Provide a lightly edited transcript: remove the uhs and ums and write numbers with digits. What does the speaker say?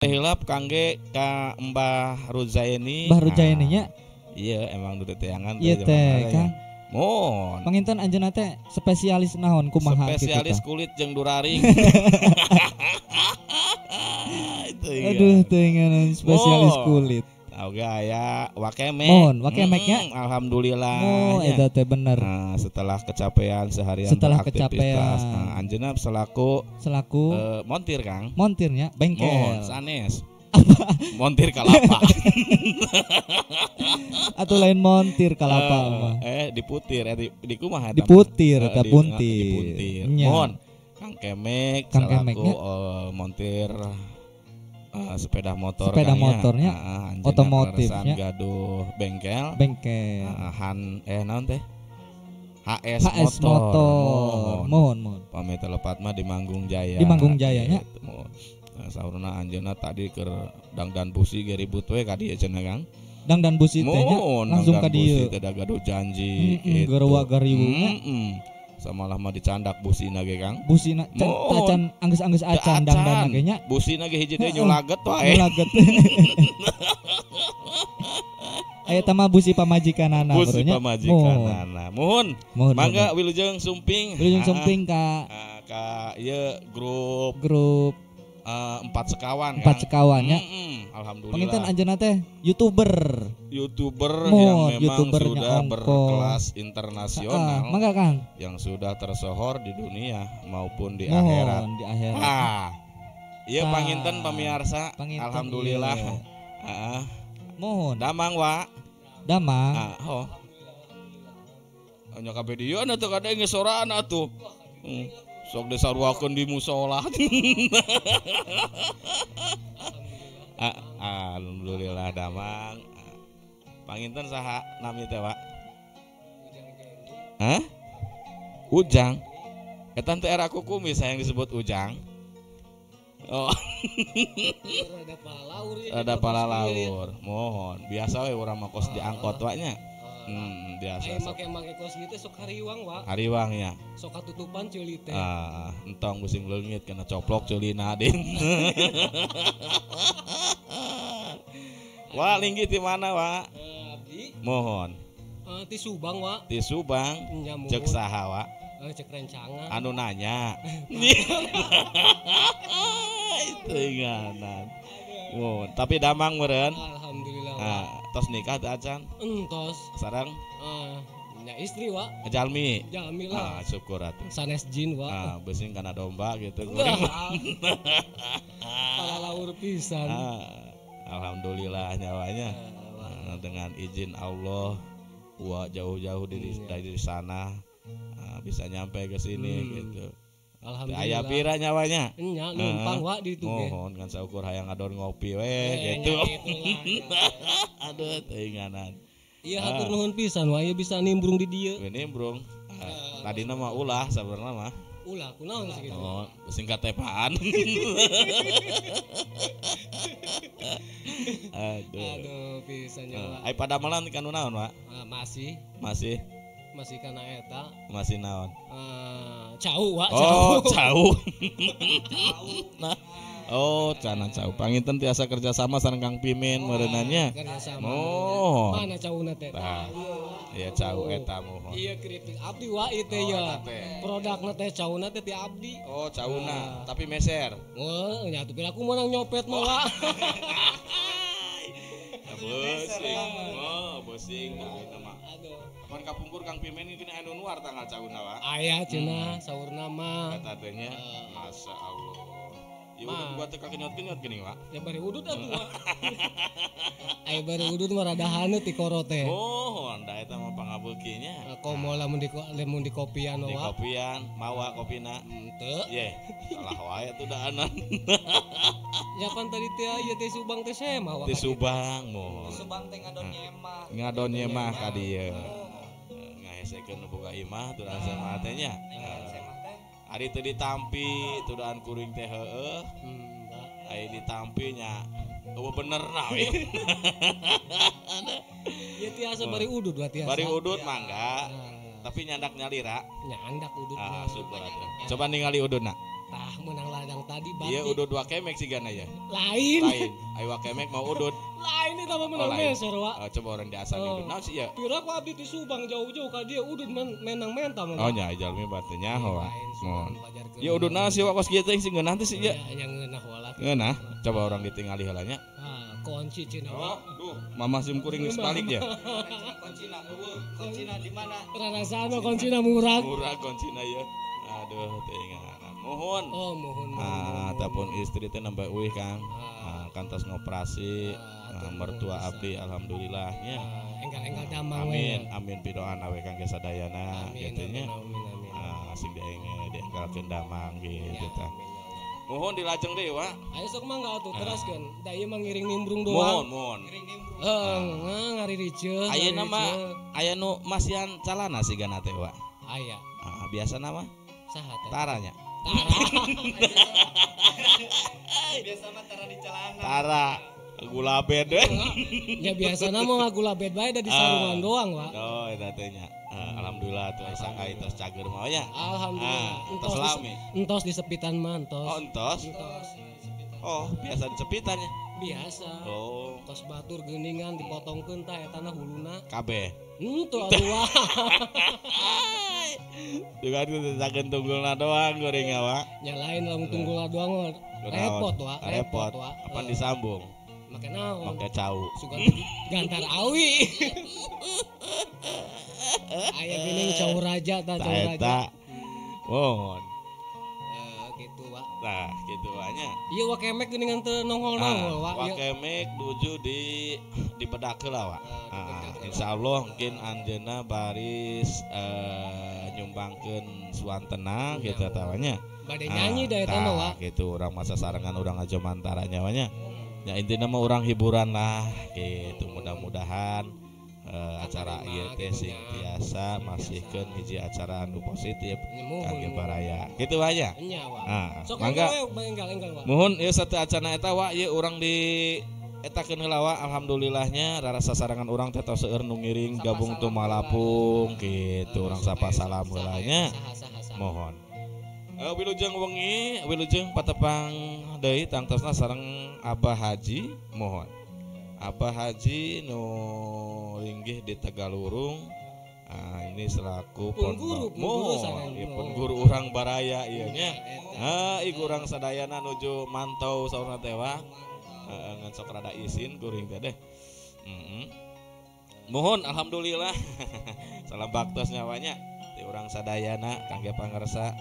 Hilap kangge ka Mbah Ruzaini. Mbah Ruzaini nya. Iya, emang duit teangan teh. Iya teh, Kang. Mohon. Panginten anjeunna teh spesialis naon kumaha kitu? Spesialis kulit jeung duraring. Itu iya. Aduh, teuingan spesialis kulit. Oke, aya Wakemek. Mohon, Wakemeknya. Alhamdulillah. Oh, eta teh bener. Nah, setelah kecapean seharian setelah beraktivitas. Nah, anjeunna selaku montir, Kang. Montirnya bengkel. Mohon, sanes. Apa? Montir kalapa. Atau lain montir kalapa mah. Diputir, di kumaha eta? Diputir, eta puntir. Dipuntir. Mohon, Kang Kemek selaku montir sepeda motor, sepeda motornya, otomotifnya, gaduh bengkel, han naon teh, HS motor, mohon, pamit telepat mah di Manggung Jaya, di Manggung Jaya nya, saurna anjeunna tadi keur dangdan busi ge ribut we ka dieu cenah Kang, dangdan busi teh nya, langsung ka dieu, teh gaduh janji, gitu, gariwunya, samalah mah dicandak busina ge Kang. Busina acan anggeus-anggeus acan dangdana ge nya. Busina ge hiji deui nyulaget wae. Nyulaget. Aya teh mah busi pamajikanana bro nya. Busi pamajikanana. Muhun. Mangga wilujeng sumping. Wilujeng sumping ka ieu grup 4 sekawan kan. 4 sekawan nya. Alhamdulillah. Panginten anjeunna teh YouTuber yang memang sudah berkelas internasional. Mangga Kang. Yang sudah tersohor di dunia maupun di akhirat. Di akhirat. Iya panginten pemirsa. Alhamdulillah. Heeh. Mohon. Damang wa. Damang. Oh. Nya kabeh dieu atuh kadang geus soraan atuh. Sok disaruakeun di musola. Alhamdulillah damang. Panginten saha nami teh, Pak? Hah? Ujang. Eta teh era kukumis yang disebut Ujang. Oh. Rada palalaur. Mohon. Biasa we urang mah kos diangkot wa nya. Biasa. Ayo make-make kos gitu sok hariwang wa. Hariwang ya. Sok katutupan ceuli teh. Entong pusing leungit kena coplok ceulina din. Wa linggih ti mana wa? Abdi. Mohon. Ti Subang wa. Ti Subang. Cek saha wa? Cek rencangan. Anu nanya. Itu inganan. Oh, tapi damang meureun. Alhamdulillah. Tos nikah teh acan? Entos. Sareng? Nya istri wa. Jalmi. Jalmi lah. Syukur atuh. Sanes jin wa. Beusing kana domba gitu. Palalaur pisan. Alhamdulillah nyawanya. Dengan izin Allah wa jauh-jauh dari sana bisa nyampe ke sini gitu. Alhamdulillah. Aya pira nyawanya? Nya numpang wa di ditu ge. Mohon kan saukur hayang ngadon ngopi we gitu. Aduh teuinganan. Iya hatur nuhun pisan wa ieu bisa nimbrung di dieu. Nimbrung. Tadina mah ulah sabenerna mah. Ulah kunaon sih gitu. Oh, singkat tepaan. Aduh. Aduh pisan nyawa. Ai padamelan kanu naon wa? Masih. Masih. Masih kana eta. Masih naon? Cau wa, cau. Oh, cau. Nah. Oh, cana cau. Panginten tiasa kerja sama sareng Kang Pimin meureunannya. Kerja sama. Oh. Mana cauna teh? Iya cau eta mohon. Iya keripik abdi wa ieu teh ya. Produkna teh cauna teh ti abdi. Oh, cauna, tapi meser. Oh, nya atuh piraku meunang nyopet mah wa. Beuseung. Oh, beuseung nah eta mah. Aduh. Pan kapungkur Kang Pimen ini anu nuar tanggal cauna wa. Aya cenah saurna mah. Eta teh nya Masya Allah. Ya udut gua teh kakenyot-kenyot geuning wa. Ya bari udut atuh wa. Aya bari udut mah rada haneut ti koro teh. Oh, da eta mah pangabeuki nya. Komo lamun di kopian wa. Di kopian, mawa kopina. Henteu. Ye, salah wae atuh daanan. Ya pan tadi teh ieu teh Subang teh sema wa. Di Subang moh. Di Subang teh ngadon nyemah. Ngadon nyemah ka dieu. Ngahesekeun nu boga imah tuh sema teh nya. Ari teu ditampi tudaan kuring teh heueuh. Aya ditampi nya eueuh bener na we. Ya tiasa bari udut wa tiasa. Bari udut mangga. Tapi nyandak nyalira. Nyandak udut. Syukur atuh. Coba ningali udutna. Tah menang ladang tadi berarti. Iya udud wakemek sigana ya. Lain. Lain. Ayo wakemek mau udud. Lain eta mah menang meser wa. Oh, coba orang diasan udud. Naon sih ya? Pira ku abdi di Subang jauh-jauh ka dieu udud menang menta mah. Oh nya jalmi batu nyaho wa. Mohon. Ya udud naon sih wa kos kieu teh sing ngeunah teh sih ya. Nya ngeunah wala. Ngeunah. Coba orang ditingali heula nya. Ah, kunci cenah wa. Duh, mama sim kuring geus balik ya. Kuncina eueuh, kuncina di mana? Rarasaan mah kuncina murah. Murah kuncina ya. Aduh teu ingat. Mohon. Oh, mohon. Ataupun istri teh nambah euy Kang. Kantos ngoperasi mertua abdi alhamdulillahnya. Enggal-enggal damang we. Amin, amin pidoana we Kang sadayana kitu nya. Amin, amin. Sing dienggalkeun damang gitu tah. Mohon dilajeng deui wa. Ayo sok mangga atuh teraskeun. Da ieu mah ngiring nimbrung doang. Mohon, mohon. Ngiring nimbrung. Heeh, ngaririceuh. Ayeuna mah aya nu masihan calana sigana teh wa. Aya. Biasana mah saha teh? Taranya. Tara. Biasa mah tara di celana. Tara gula bed we. Ya biasana mah gula bed bae da di sarungan doang, Wak. Oh, eta teh nya. Alhamdulillah tuh asa ai tos cager mah nya. Alhamdulillah. Entos lami. Entos di sepitan mah entos. Oh, entos. Entos. Oh, biasa disepitan nya. Biasa. Oh. Kos batur geuningan dipotongkeun tah etana huluna. Kabeh. Henteu atuh. Juga teu tunggulna doang goreng wa. Nya lain lamun tunggulna doang repot wa, repot wa. Apan disambung? Make naon? Make cau. Sugan gantar awi. Aya geuning cau raja tah cau raja. Mohon. Gitu wa. Nah, kitu wa nya. Ieu wa kemek geuningan teu nongol-nongol wa. Wa kemek nuju di dibedak heula wa. Insyaallah mungkin anjeunna baris nyumbangkeun suantena gitu tawanya. Bade nyanyi da eta mah wa. Gitu urang masa sarengan urang aja mantara nya wa nya. Ya intina mah urang hiburan lah gitu mudah-mudahan acara ieu teh sing tiasa masihkeun hiji acara anu positif kangge baraya. Kitu wae nya. Sok mangga. Enggal-enggal wa. Muhun ieu satu acana eta wa ieu urang di etakeun heula wa alhamdulillahnya rarasa sarangan urang teh tos seueur nu ngiring gabung tumalapung kitu urang sapa salam heula nya. Mohon. Wilujeng wengi, wilujeng patepang deui tangtosna sareng Abah Haji mohon. Abah Haji nu linggih di Tegalurung. Ini selaku pun guru guru urang baraya ieu nya. Ieu urang sadayana nuju mantau saurna teh wa. Ngan sok rada isin kuring teh deh. Mohon alhamdulillah. Salam baktos nyawanya ti urang sadayana kangge pangersa.